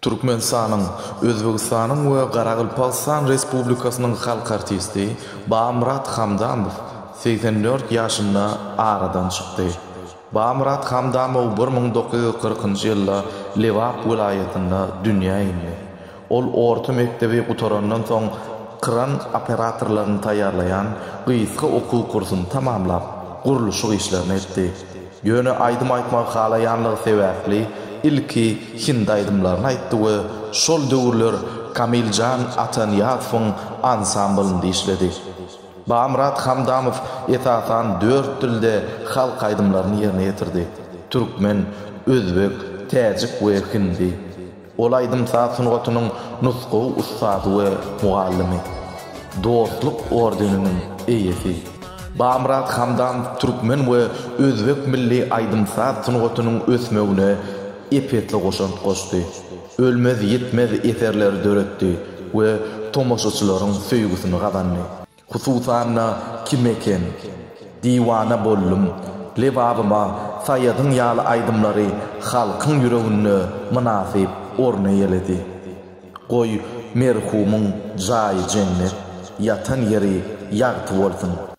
Türkmenistanyň, Özbegistanyň we Garagalpagystan Respublikasynyň halk artisti Bamyrat Hamdamow 84 ýaşynda aradan çykdy. Bamyrat Hamdamow 1940-njy ýylda Lebap welaýatynda dünýä indi. Ol orta mekdebi gutarandan soň kran operatorlaryny taýýarlaýan gysga okuw kursuny tamamlap, gurluşyk işlerini etdi. Ýöne aýdym aýtmagy halaýanlygy sebäpli ilki hindi aýdymlaryny aýtdy we şol döwürler Kamiljan Atanyýazowyň ansamblynda işledi. Bamyrat Hamdamow esasan dört dilde halk aýdymlaryny ýerine ýetirdi, türkmen, özbek, täjik we hindi. Ol aýdym-saz sungatynyň nusgawy ussady we mugallymy. Dostluk ordeniniň eýesi. Bamyrat Hamdamow türkmen we özbek milli aýdym-saz sungatynyň ösmegine ep-esli goşant goşdy. Ölmez-ýitmez eserleri döretdi we tomaşaçylaryň söýgüsini gazandy. Hususan-da, Kim eken, Diwana boldum, Lebabyma, Saýadyň ýaly aýdymlary halkyň ýüreginde mynasyp orun eýeledi. Goý, merhumyň jaýy jennet, ýatan ýeri ýagty bolsun!